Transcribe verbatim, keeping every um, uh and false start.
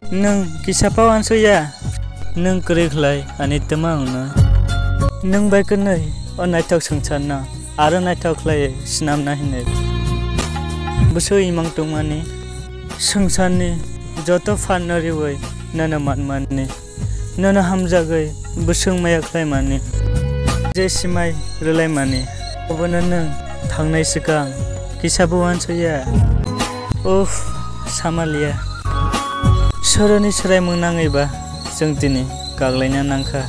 Nwng kisa pha uansukya, nwng kwrwi khlai ani twma wngno. Nwng bai kwnwi o naithok swngcharno aro naithok khlaiwi swnamna hwnwi. Bwswk imang tongmani, swngcharni joto phatno riwi nono manmani, nono hamjagwi bwswk maya khlaimani, je simai rwlaimani, obono nwng thangnai swkang kisa bo uansukya. Uff, samaliya. Soroni swraimung nangwi ba chwng tini kaglaina nangkha.